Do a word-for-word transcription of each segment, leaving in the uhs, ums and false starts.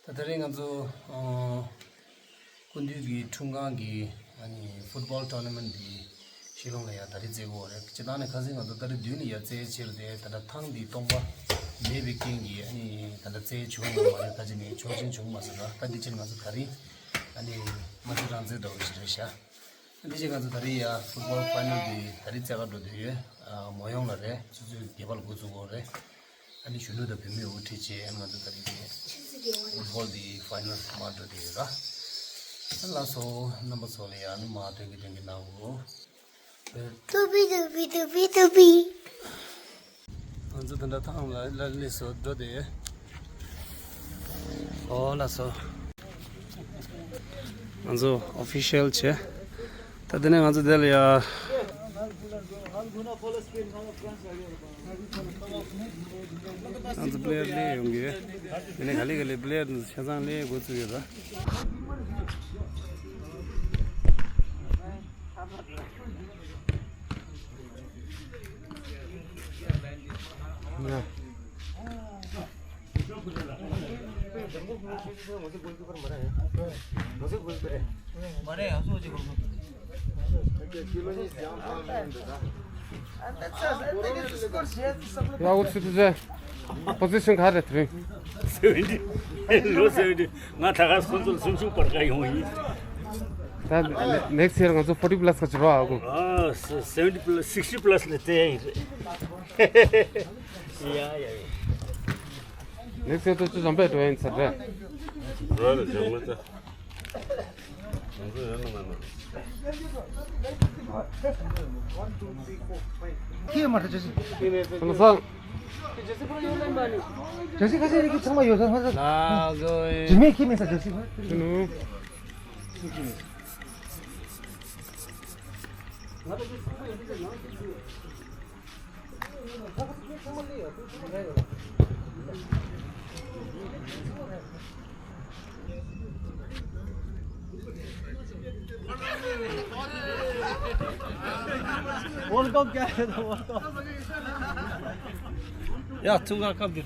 ད་རེས་ང་ཚོ་ཨ་སྐུ་མདུན་གྱི་འཁྲུངས་སྐར་གྱི་ཨ་ནི་ཕུཊ་བོལ་ཊོར་ན་མེན་ཊི་འདི་ཤི་ལོང་ལ་ཡ་ད་རེས་རྩེ་གི་ཡོད་རེད། སྤྱིར་བཏང་ནས་ཁ་སང་ང་ཚོ་ད་རེས་མདུན་ནས་ཡ་རྩེ་ཕྱིར་ཏེ། ད་ལྟ་ཐང་འདི་སྟོང་པ་མེད་པའི་རྐྱེན་གྱིས་ཨ་ནི་ད་ལྟ་རྩེ་བྱུང་ཡོད་མ་རེད། ད་ཅི་ནས་ཆོག་མཆན་བྱུང་མ་སོང་། ད་ད་འདི་ཕྱིར་ང་ཚོ་ད་རེས་ཨ་ནི་མ་རྩེ་རང་རྩེ་འདྲ་བོ་ཞིག་རེད་ཤག་འདི་བྱས་ང་ཚོ་ད་རེས་ཡ་ཕུཊ་བོལ་ཕའི་ནལ་འདི་ད་རེས་རྩེ་ག་འགྲོ་འདོད་ཡོད། ཨ་མོ་ཡོང་ལ་རེད། ཆུ་ཚོད་བརྒྱད་པ་ལ་འགོ་བཙུགས་ཡོད་རེད། ཨ་ནི་གཞོན་ནུ་དང་བུད་མེད་དབུ་ཁྲིད་བྱས་ཨ་ནི་ང་ཚོ་ད་རེས་ཀྱི་ཕུཊ་བོལ་འདི་ཕའི་ནལ་མར་འགྲོ་འདོད་ཡོད་ར། ལགས་སོ། རྣམ་པ་ཚོ་ལ་ཡ་ཨ་ནི་མར་སྟོན་གི་སྟོན་གི་གནང་འོ། ཏུ་པི་ཏུ་པི་ཏུ་པི་ཏུ་པི། ང་ཚོ་ད་ལྟ་ཐང་ལ་ལ་སླེབས་སོང་། འགྲོ་དེ། ཨོ་ལགས་སོ། ང་ཚོ་ཨོ་ཕི་ཤལ་བྱས། ད་དེ་ནས་ང་ཚོ་དེ་ལ་ཡ། ང་ཚོ་པི་ལེ་ཡར་སླེབས་ཡོང་གི་ཡོད། དེ་ནས་ག་ལེ་ག་ལེ་པི་ལེ་ཡར་ཆ་ཚང་སླེབས་འགོ་བཙུགས་ཡོད་ར། ཡ་འུ་ཚོ་དེ་ཚོའི་པོ་ཟི་ཤན་ག་རེ་རེད། དེ་རིང་སེ་ཝེན་ཊི། ལོ་སེ་ཝེན་ཊི། ང་ད་ག་སོང་ཙང་སུམ་ཅུ་བར་ཀ་ཡོང་ཡིན། ད་ནེག་སི་ཡར་ང་ཚོ་ཕོར་ཊི་པ་ལ་སི་ག་ཅིག་རོགས་ཨ་གོ། ཨ་སེ་ཝེན་ཊི་པ་ལ་སི། སིག་སི་ཊི་པ་ལ་སི་ལ་བལྟ་ཡ་ཡིན་རེད། ཡ་ཡ་ཡ། ནེག་སི་ཡར་ཚོ་ཅི་འཇམ་པོ་འགྲོ་ཡིན་ཚར་རེད། རོགས་ལ་འཇམ་མོ་ཚ། ཁྱེད་མ་ཐག་ཅི་ཞིག་ཁྱེད་མེད་ཟེར། ཁྱེད་ཁ་ཤས་རིགས་ཚང་མ་ཡོད་ས་ཧ་ས། ལགས་སོ། རིན་མེད་ཁྱེད་མེད་ས་ཇ་སི་ཕ། ཁྱེད་ནུ། ཡ་འཁྲུངས་སྐར་སྐབས་འདི་ད། ཁ་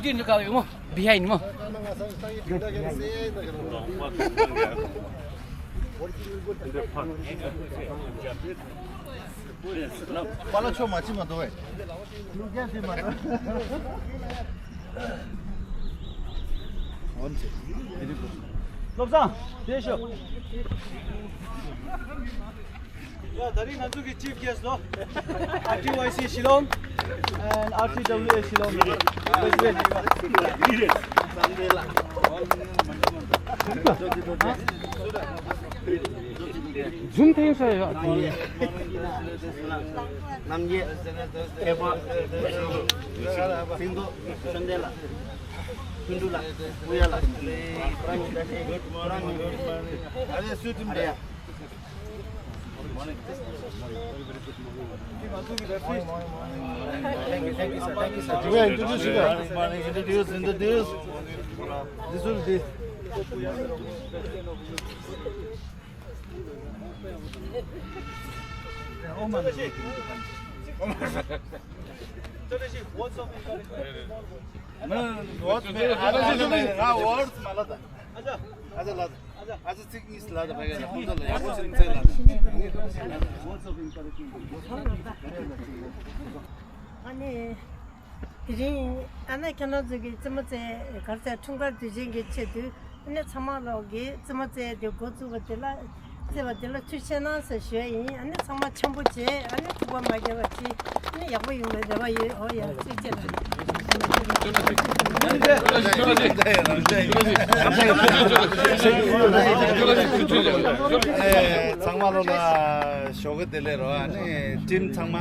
ཐུག་འདི་ག་ཡོད་མོ། བི་ཧའིན་མོ། པ་ལ་ཆོ་མ་ཅི་མ་དོ་བས། ལུག་རྒྱན་དེ་མ་དོ། འོན་ཏེ། བློ་བཟང་། དེ་ཤོག་ཡ་ད་རིང་ང་ཚོ་གི་ཅིབ་གེ་སི་ལོ། ཨར་ཊི་ཝའི་སི་ཤི་ལོང་། and ཨར་ཊི་ཌབ་ལིའུ་ཨེ་ཤི་ལོང་། ཛུམ་ཐེངས་ཤ་ཡོད་དེ། རྣམ་རྒྱལ། མཁས་པ། སེང་རྡོར། བསོད་ལྡན་ལགས། ཀུན་འདུས་ལགས། ཀུ་ཡ་ལགས། ཁོ་རང་གཉིས་ཀ་ཤེས། ཁོ་རང་གཉིས་ཀ་ཤེས། ཨ་རེ་སུ་ཐིམ་རེད། Thank you, thank you, sir. Thank you, sir. Do I introduce you guys? Introduce, introduce. This will be. No, what? Words, man. I don't know. Words, man. Acha, acha, acha. ཨ་ནི། དེ་རིང་ཨ་ནེ་ཁྱེད་རང་ཚོ་གི་རྩེད་མོ་རྩེ་གར་རྩེ་འཁྲུངས་སྐར་དུས་ཆེན་གྱི་ཆེད་དུ་ཨ་ནེ་ཚང་མ་ལོག་གི་རྩེད་མོ་རྩེ་དེ་འགོ་བཙུགས་པ་དེ་ལ་རྩེ་བ་དེ་ལ་ཐུགས་རྗེ་གནང་ཟེར་ཞུ་ཡ་ཡིན། ཨ་ནེ་ཚང་མ་འཆམ་པོ་བྱེད། ཨ་ནེ་ཐུག་པ་མ་བརྒྱབ་པ་བྱེད། ཨ་ནེ་ཡག་པོ་ཡོང་བའི་རེ་བ་ཡོད། ཨོ་ཡ་ཐུགས་རྗེ་གནང་། ཚང་མ་ལོ་ལ་ཞོགས་ཀ་བདེ་ལེགས་རོ། ཨ་ནེ་ཊིམ་ཚང་མ་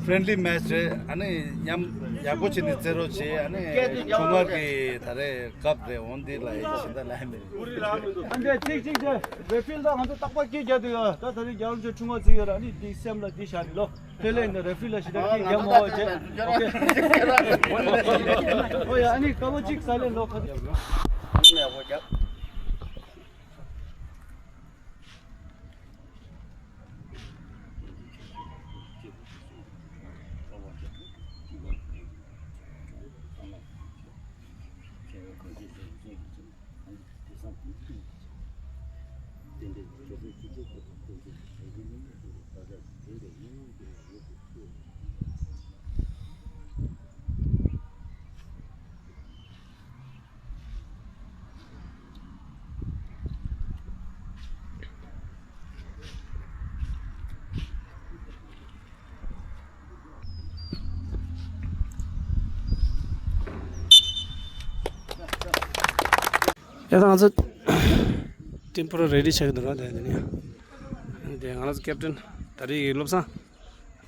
ཕྲེན་ལི་མེ་ཆི་རེད། ཨ་ནི་མཉམ་ཡག་པོ་བྱས་ནས་རྩེ་རོགས་བྱེད། ཨ་ནི་ཁྱུང་དམར་གི་ད་རེས་སྐབས་རེད། འོང་འདི་ལ་ཡིན་ཞེ་ད་ལ་མེད། ཨ་འདྲ་ཅིག་ཅིག་ཅིག་རེ་ཕིལ་ད་ང་ཚོ་རྟག་པར་སྐད་རྒྱག་དུས་ཡ་ད་ད་རེས་རྒྱལ་ལོ་ཆུང་ཆུང་བརྩི་ཡོད་ར། ཨ་ནི་འདི་སེམས་ལ་འདི་བཞག་ནི་ལོ། དེ་ལས་ནི་རེ་ཕིལ་ལ་ཞེ་ད་སྐད་རྒྱག་མ་བ་བྱེད། ཨོ་ཡ་ཨ་ནི་སྐར་མ་གཅིག་ས་ལེ་ལོ་ཁ། ཡ་ད་ང་ཚོ་ཊིམ་པུ་ར་རེ་ཌི་ཆགས་ཀྱི་འདུག་ར། དེ་དེ་ནས་དེ་ང་རང་ཚོ་ཀེབ་ཊན་ད་རེས་ཀྱི་བློ་བཟང་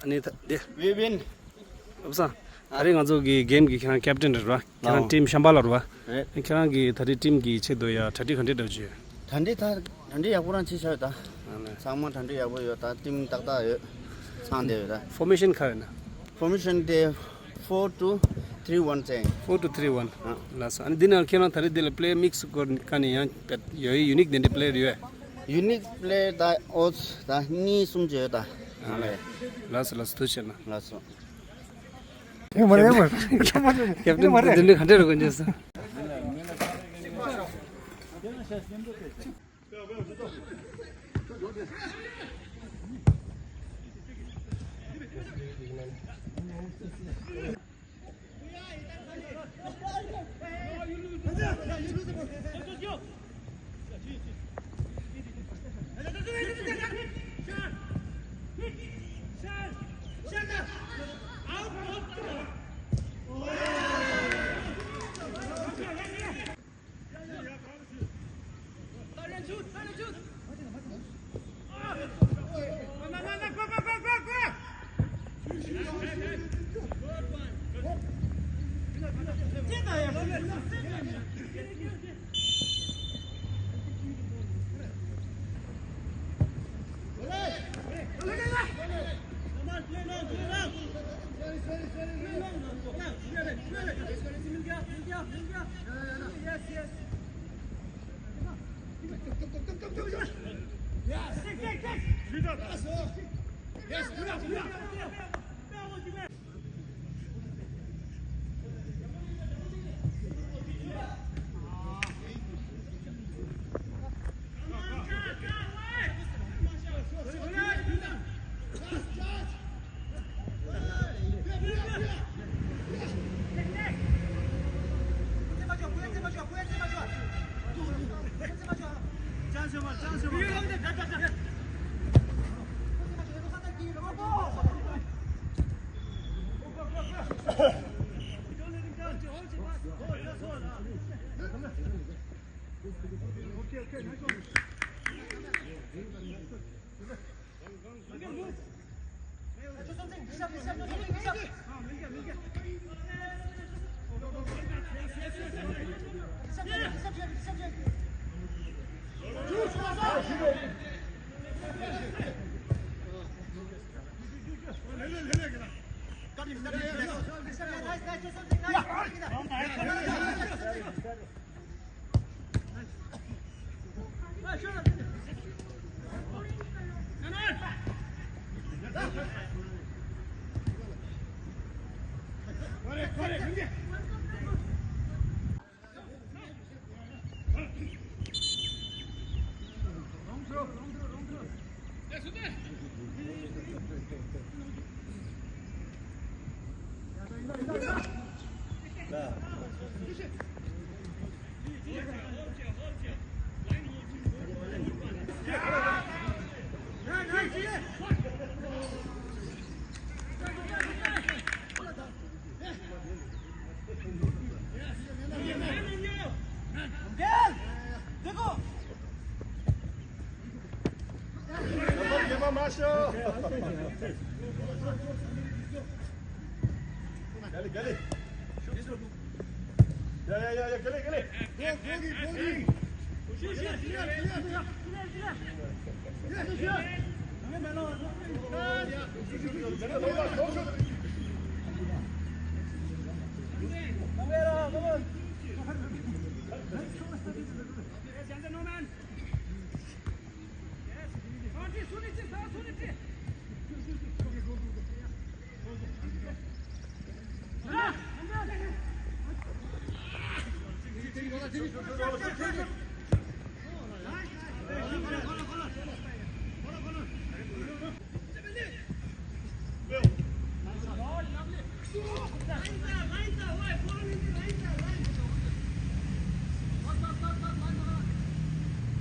ཨ་ནི་ད་དེ་ཝི་ཝིན། བློ་བཟང་ད་རེས་ང་ཚོ་གི་གེམ་གི་ཁྱེད་རང་ཀེབ་ཊན་རེད་ར། ཁྱེད་རང་ཊིམ་ཤམ་པ་ལ་རེད་བ། རེད། ཁྱེད་རང་གི་ད་རེས་ཊིམ་གི་ཆེད་དུ་ཡ་གྲ་སྒྲིག་ག་འདྲས་འདྲ་བྱས། གྲ་སྒྲིག་ད་གྲ་སྒྲིག་ཡག་པོ་རང་བྱས་ཤག་ད། ཨ་ལས། ཚང་མ་གྲ་སྒྲིག་ཡག་པོ་ཡོད་ད། ཊིམ་ཏག་ཏག་ཡོད། ཚང་བསྡད་ཡོད་ད། ཕོར་མེ་ཤན་ག་རེ་ན། ཕོར་མེ་ཤན་དེ་four two three one ཅན། Four two three one། ཨ། ལགས་སོ། ཨ་ནི་འདི་ནང་ཁྱེད་རང་ད་རེས་འདི་ལ་པི་ལེ་ཡར་མིག་སི་སྐོར་ག་ནས་ཡང་ཡོད་ཡུ་ནིག་དེ་འདྲའི་པི་ལེ་ཡར་ཡོད། ཡུ་ནིག་པི་ལེ་ཡར་ད་ཨོ་ད་གཉིས་གསུམ་ཅིག་ཡོད་ད། ཨ་ལས། ལགས་སོ་ལགས་སོ། ཐུགས་རྗེ་ཆེ་གནང་། ལགས་སོ། ཡོད་མ་རེད་མ། ཀེབ་ཊན་དེ་འདྲ་ག་འདྲ་རེད་གོ་འཇོག་ས།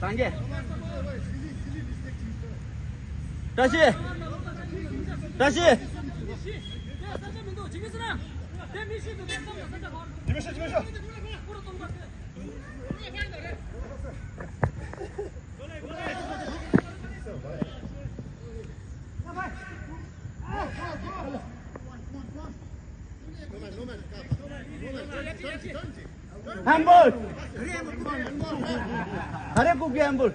སངས་རྒྱས། བཀྲ་ཤིས། བཀྲ་ཤིས། ཧམ་བོལ། ཧ་རེ་ཀུ་ཀི་ཧམ་བོལ།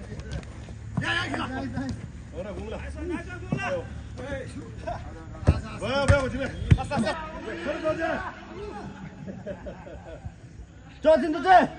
ཅོ་ཐིན་དུ་ཅེ།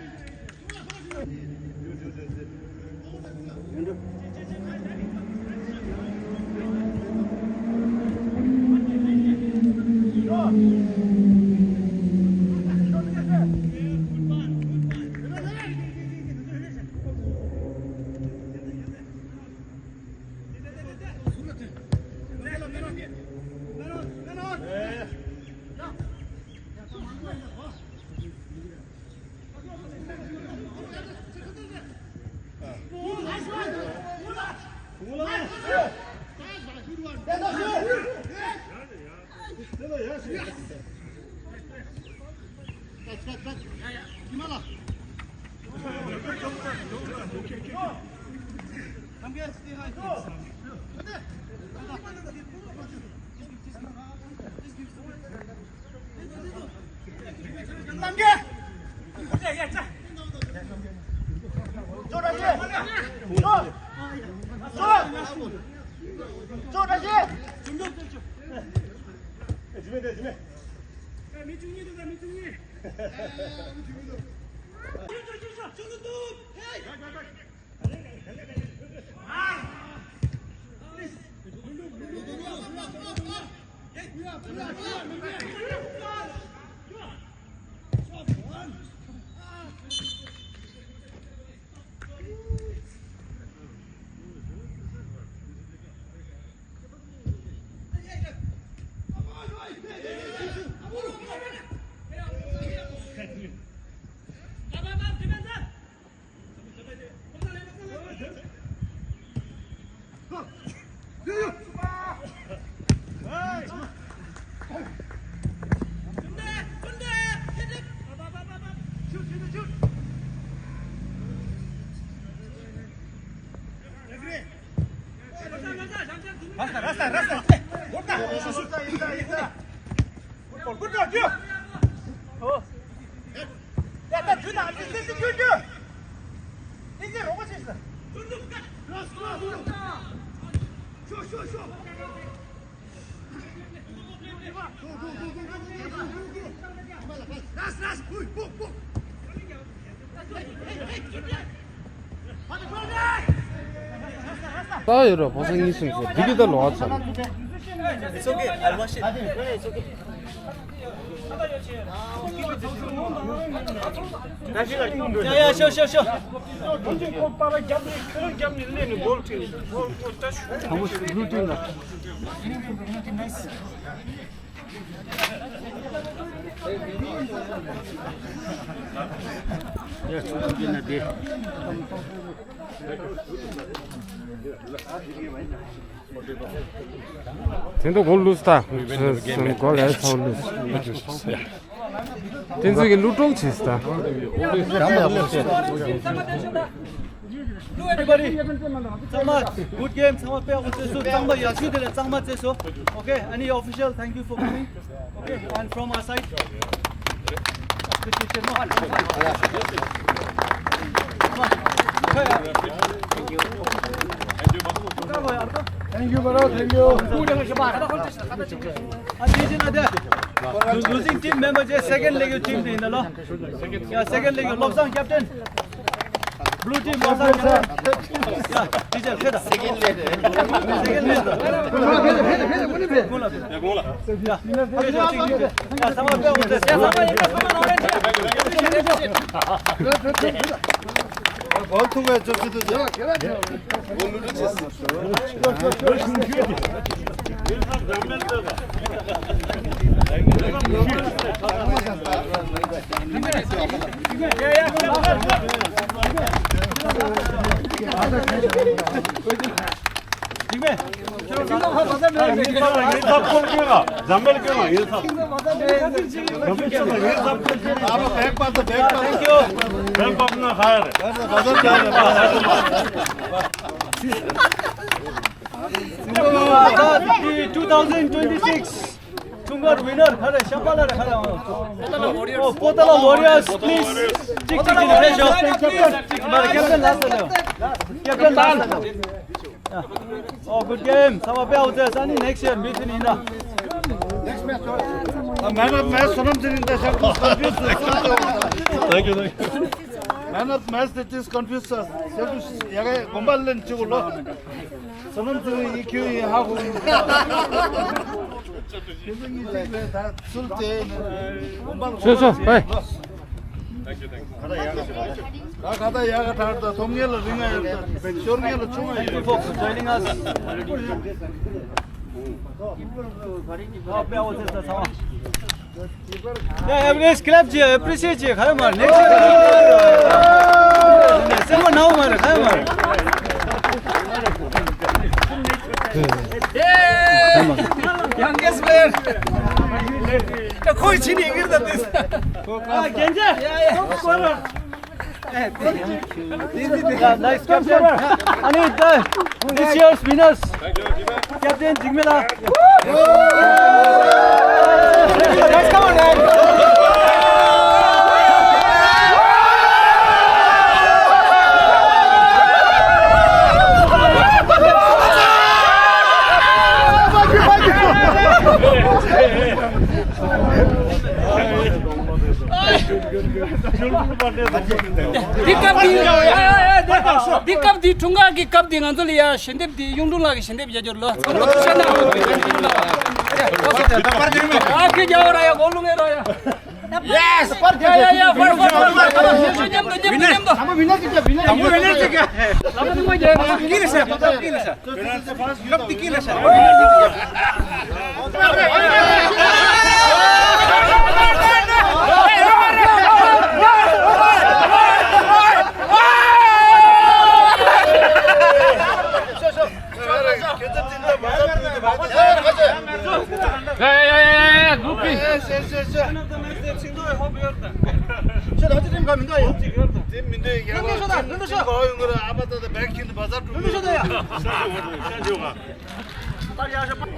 ད་ཡོད་ར་ཕོ་སང་གཉིས་གསུམ་ཚོ་འདི་གི་ད་ལོག་ཚར། It's okay, I'll wash it. Yeah, yeah, sure, sure, sure. དང་པོ་blue team་ལ། དེ་འདྲ་གོ་ལུས་ད། གོ་ལས་ཚོ་ལུས། བསྟན་འཛིན་གྱི་བློ་གྲོགས་བྱེད་ད། Everybody, ཚང་མ་good game. ཚང་མ་དཔེ་ཡག་པོ་རྩེས་སོང་། གཙང་མ་ཡག་ཤོས་དེ་ལ་གཙང་མ་རྩེས་སོང་། Okay, any official, thank you for coming. Okay, and from our side, appreciation. Thank you, brother. Thank you. Losing team member je second leg team de inalo. Yeah, second leg Lobsang captain. Blue team Lobsang captain. Yeah, teacher, keda. Second leg. Second leg. Yeah, yeah, sama pe. གོང་ཐུག་གི་བཅོ་ཆུ་དུ་ཆེ། Two thousand twenty-six ཁྲུང་ཀར་ཝི་ནར་ག་རེ། ཤམ་པ་ལ་རེ་ག་རེ། ཨོ། པོ་ཏ་ལ་ཝོ་རི་ཡར་སི། པི་ལིས་ཅིག་ཅིག་ཅིག་ཕེབས་ཤོག་ཅིག་མ་རེད། ཀེབ་ཊན་ལ་སོ་ལེ། ཀེབ་ཊན་ལ་སོ་ལེ། ཨོ། གུཌ་གེམ། ཚང་མ་དཔེ་ཡག་པོ་རྩེས། ཨ་ནི་ནེགསི་ཡར་མི་ཚེ་ནི་ཡིན་ན། Man of match Sonam Tsinring the Shaktus confused. Man of match that is confused. Shaktus ཡ་གི་དགོན་པ་ལེན་ཆུ་གུ་ལོ། Sonam Tsinring ཡི་ཁྱོད་ཡིན་ཧ་གོ། ཁྱོད་ཚོ་གཉིས་གཅིག་རེད། ད་ཚུལ་དེ་དགོན་པ་ལ། སོ་སོ་ཧེ། ད་ཁ་ད་ཡ་ག་ཐར་ད་ཐོབ་ངེས་ལ་རིང་ང་ཡོད། ད་ཤོར་ངེས་ལ་ཆུང་ང་ཡོད། Thank you folks for joining us. Yeah, everybody clap ཅིག appreciate ཅིག་ག་ཡོད་མ་རེད། ནེགསི་ཡར་སེམས་པ་ནང་མ་རེད། ག་ཡོད་མ་རེད། Youngest player. ད་ཁོའི་ཕྱི་ནས་ཡིན་ད་དེ། ཨ། རྒྱན་ཆ། ཡ་ཡ། Nice captain. ཨ་ནི་ད་this year's winners, Captain འཇིགས་མེད་ལགས། Nice cover, man. འདི་སྐབས་འདི། འདི་སྐབས་འདི་འཁྲུངས་སྐར་གྱི་སྐབས་འདི་ང་ཚོ་ལ་ཡ་ཞལ་འདེབས་འདི་གཡུང་དྲུང་ལགས་ཀྱི་ཞལ་འདེབས་རྒྱག་རྒྱུ་ལ། ཚང་མ་ཐུགས་རྗེ་གནང་། ཨ་ཁེ་རྒྱ་བོ་ར་ཡ། གོ་ལུང་ངེ་ར་ཡ། Yes. ཡ་ཡ་ཡ། པར་པར་པར་པར། མཉམ་དུ་མཉམ་དུ་མཉམ་དུ། དང་པོ་ཝི་ནར་ཅིག་བྱ། ཝི་ནར་ཅིག་བྱ། དང་པོ་ཝི་ནར་ཅིག་བྱ། དང་པོ་ཝི་ནར་ཅིག་བྱ། དང་པོ་ཝི་ནར་ཅིག་བྱ།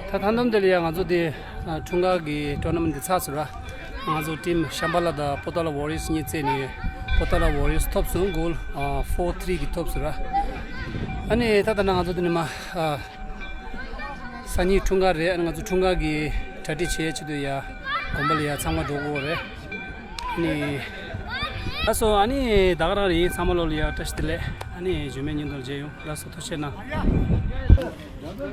ད་ཐང་དམ་དེ་ལ་ཡ་ང་ཚོ་དེ་འཁྲུངས་སྐར་གྱི་ཊོར་ན་མེན་ཊི་འདི་ཚར་སོང་ར། ང་ཚོ་ཊིམ་ཤམ་བྷ་ལ་དང་པོ་ཏཱ་ལ་ཝོ་རི་ཡར་སི་གཉིས་རྩེས་ནས་པོ་ཏཱ་ལ་ཝོ་རི་ཡར་སི་ཐོབ་སོང་། གོལ་ཨ་ཕོར་ཐི་རི་གི་ཐོབ་སོང་ར། ཨ་ནི་ད་ལྟ་ན་ང་ཚོ་དེ་ནས་མ་ཨ་སང་ཉིན་འཁྲུངས་སྐར་རེད། ཨ་ནི་ང་ཚོ་འཁྲུངས་སྐར་གྱི་གྲ་སྒྲིག་བྱེད་ཆེད་དུ་ཡ་དགོན་པ་ལ་ཡ་ཚང་མ་འགྲོ་དགོས་རེད། ཨ་ནི་ལགས་སོ། ཨ་ནི་ད་ག་རང་རེད། ཚང་མ་ལོ་ལ་ཡ་བཀྲ་ཤིས་བདེ་ལེགས། ཨ་ནི་རྗེས་མའི་བརྙན་ཐུང་ལ་མཇལ་ཡོང་། ལགས་སོ། ཐུགས་རྗེ་གནང་། འདྲ་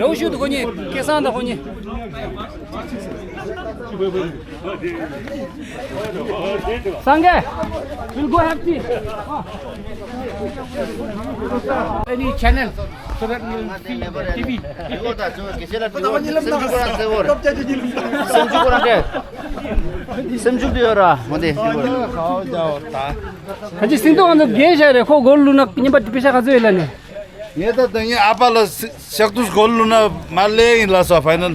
བོ་ཞུ་འདུག་ཁོ་གཉིས། སྐལ་བཟང་དང་ཁོ་གཉིས། སངས་རྒྱས། We'll go have tea. Any channel so that we'll see the ཊི་ཝི. སེམས་ཤུགས་དེ་ཡོད་ར། མ་དེ། ཁ་ཅིག་སེང་སྟོང་ང་ཚོ་རྒན་ཤག་རེད། ཁོ་གོལ་བླུགས་ན་རྙིང་པ་དེ་པེ་ཤ་ག་ཚོད་ཡོད་ལ་ནི། ངས་ད་ལྟ་ངའི་ཨ་ཕ་ལ་ཤག་ཏུས་གོལ་བླུགས་ན་མ་ལེ་ཡིན་ལ་སོ། ཕའི་ནལ་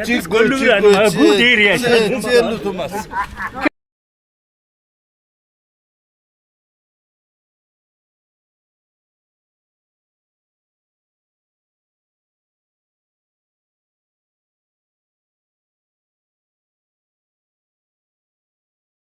གཅིག་གོལ་བླུགས་ན་མ་གུ་དེ་རེད། ཅེ་ཅེ་བླུགས་ཐུབ་མ་སོང་།